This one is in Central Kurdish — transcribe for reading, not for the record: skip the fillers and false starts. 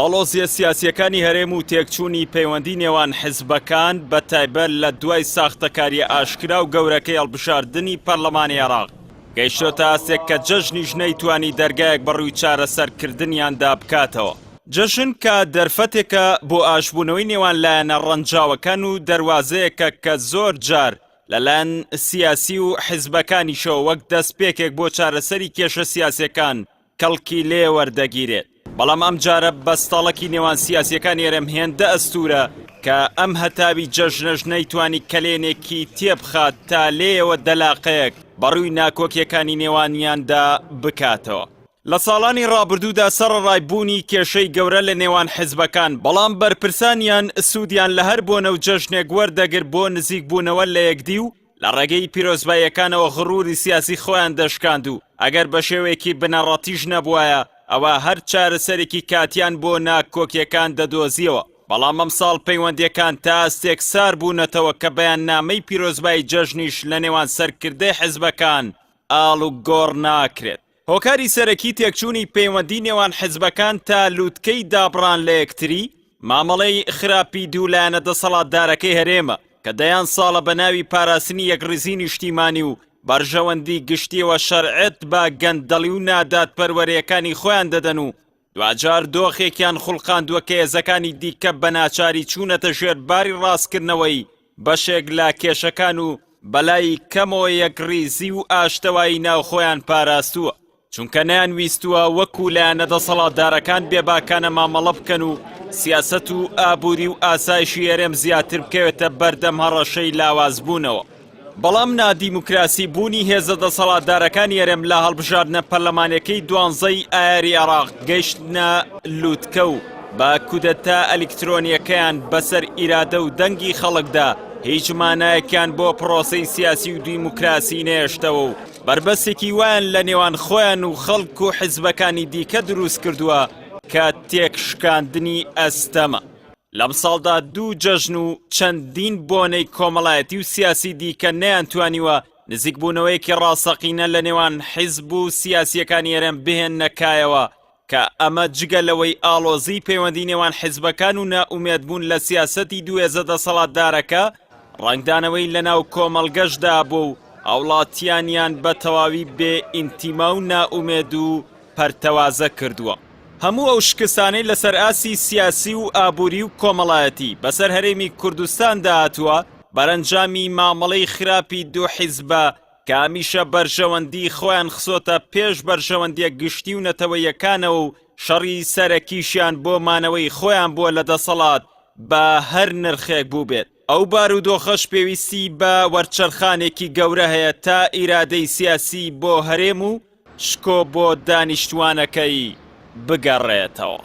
ئاڵۆزییە سیاسییەکانی هەرێم و تێکچوونی پەیوەندی نێوان حزبەکان، بەتایبەت لە دوای ساختەکارییە ئاشکرا و گەورەکەی هەڵبژاردنی پەرلەمانی عێراق، گەیشتۆتە ئاستێک کە جەژنیش نەیتوانی دەرگایەک بەڕووی چارەسەرکردنیاندا بکاتەوە. جەژن کە دەرفەتێکە بۆ ئاشبوونەوەی نێوان لایەنە ڕەنجاوەکان و دەروازەیەکە کە زۆر جار لەلایەن سیاسی و حزبەکانیشەوە وەک دەستپێکێک بۆ چارەسەری کێشە سیاسیەکان کەڵکی لێ وەردەگیرێت، بەڵام ئەمجارە بەستەڵەکی نێوان سیاسیەکانی هەرێم هێندە ئەستوورە کە ئەم هەتاوی جەژنەش نەیتوانی کەلێنێکی تێبخات تا لێیەوە دەلاقەیەک بەڕووی ناکۆکیەکانی نێوانیاندا بکاتەوە. لە ساڵانی ڕابردوودا سەڕەڕای بوونی کێشەی گەورە لە نێوان حزبەکان، بەڵام بەرپرسانیان سوودیان لە هەر بۆنە و جەژنێک وەردەگرت بۆ نزیکبوونەوە لە یەکدی و لە ڕێگەی پیرۆزباییەکانەوە غڕوری سیاسی خۆیان دەشکاند و ئەگەر بە شێوەیەکی بنەڕەتیش نەبوایە ئەوا هەر چارەسەرێکی کاتیان بۆ ناکۆکیەکان دەدۆزیەوە، بەڵام ئەمساڵ پەیوەندیەکان تا ئاستێک سار بوونەتەوە کە بەیاننامەی پیرۆزبایی جەژنیش لە نێوان سەرکردەی حزبەکان ئاڵوگۆڕ ناکرێت. هۆکاری سەرەکی تێکچوونی پەیوەندی نێوان حزبەکان تا لوتکەی دابڕان لە یەکتری، مامەڵەی خراپی دوو لایەنە دەسەڵاتدارەکەی هەرێمە کە دەیان ساڵە بە ناوی پاراستنی یەکڕیزی نیشتیمانی و بەرژەوەندی گشتیەوە شەرعێت بە گەندەڵی و نادادپەروەریەکانی خۆیان دەدەن و دواجار دۆخێکیان خوڵقاندووە کە هێزەکانی دیکە بە ناچاری چوونەتە ژێر باری ڕاستکردنەوەی بەشێک لە کێشەکان و بەلای کەمەوە یەکڕیزی و ئاشتەوایی ناوخۆیان پاراستووە، چونکە نەیانویستووە وەکو لایەنە دەسەڵاتدارەکان بێباکانە مامەڵە بکەن و سیاسەت و ئابووری و ئاسایشی هەرێم زیاتر بکەوێتە بەردەم هەڕەشەی لاوازبوونەوە. بەڵام نادیموکراسی بوونی هێزە دەسەڵاتدارەکانی هەرێم لە هەڵبژاردنە پەرلەمانیەکەی دوانزەی ئایاری عێراق گەیشتنە لوتکە و بە کودەتا ئەلیکترۆنیەکەیان بەسەر ئیرادە و دەنگی خەڵکدا هیچ مانایەکیان بۆ پرۆسەی سیاسی و دیموکراسی نەهێشتەوە و بەربەستێکی وایان لە نێوان خۆیان و خەڵک و حزبەکانی دیکە دروست کردووە کە تێکشکاندنی ئەستەمە. لەمساڵدا دوو جەژن و چەندین بۆنەی کۆمەڵایەتی و سیاسی دیکە نەیانتوانیوە نزیکبوونەوەیەکی ڕاستەقینە لە نێوان حیزب و سیاسییەکانی هەرێم بهێننە کایەوە کە ئەمە جگە لەوەی ئاڵۆزیی پەیوەندی نێوان حیزبەکان و نائومێدبوون لە سیاسەتی دوو هێزە دەسەڵاتدارەکە ڕەنگدانەوەی لەناو کۆمەڵگەشدا هەبووە و هاوڵاتیانیان بە تەواوی بێ ئینتیما و نائومێد و پەرتەوازە کردووە. هەموو ئەو شکستانەی لەسەر ئاستی سیاسی و ئابووری و کۆمەڵایەتی بەسەر هەرێمی کوردستاندا هاتووە، بەرەنجامی مامەڵەی خراپی دوو حیزبە کە هەمیشە بەرژەوەندیی خۆیان خسۆتە پێش بەرژەوەندییە گشتی و نەتەوەییەکانەوە و شەڕی سەرەکیشیان بۆ مانەوەی خۆیان بووە لە دەسەڵات بە هەر نرخێک بووبێت. ئەو بارودۆخەش پێویستی بە وەرچەرخانێکی گەورە هەیە تا ئیرادەی سیاسی بۆ هەرێم و شکۆ بۆ دانیشتووانەکەی بگەڕێتەوە.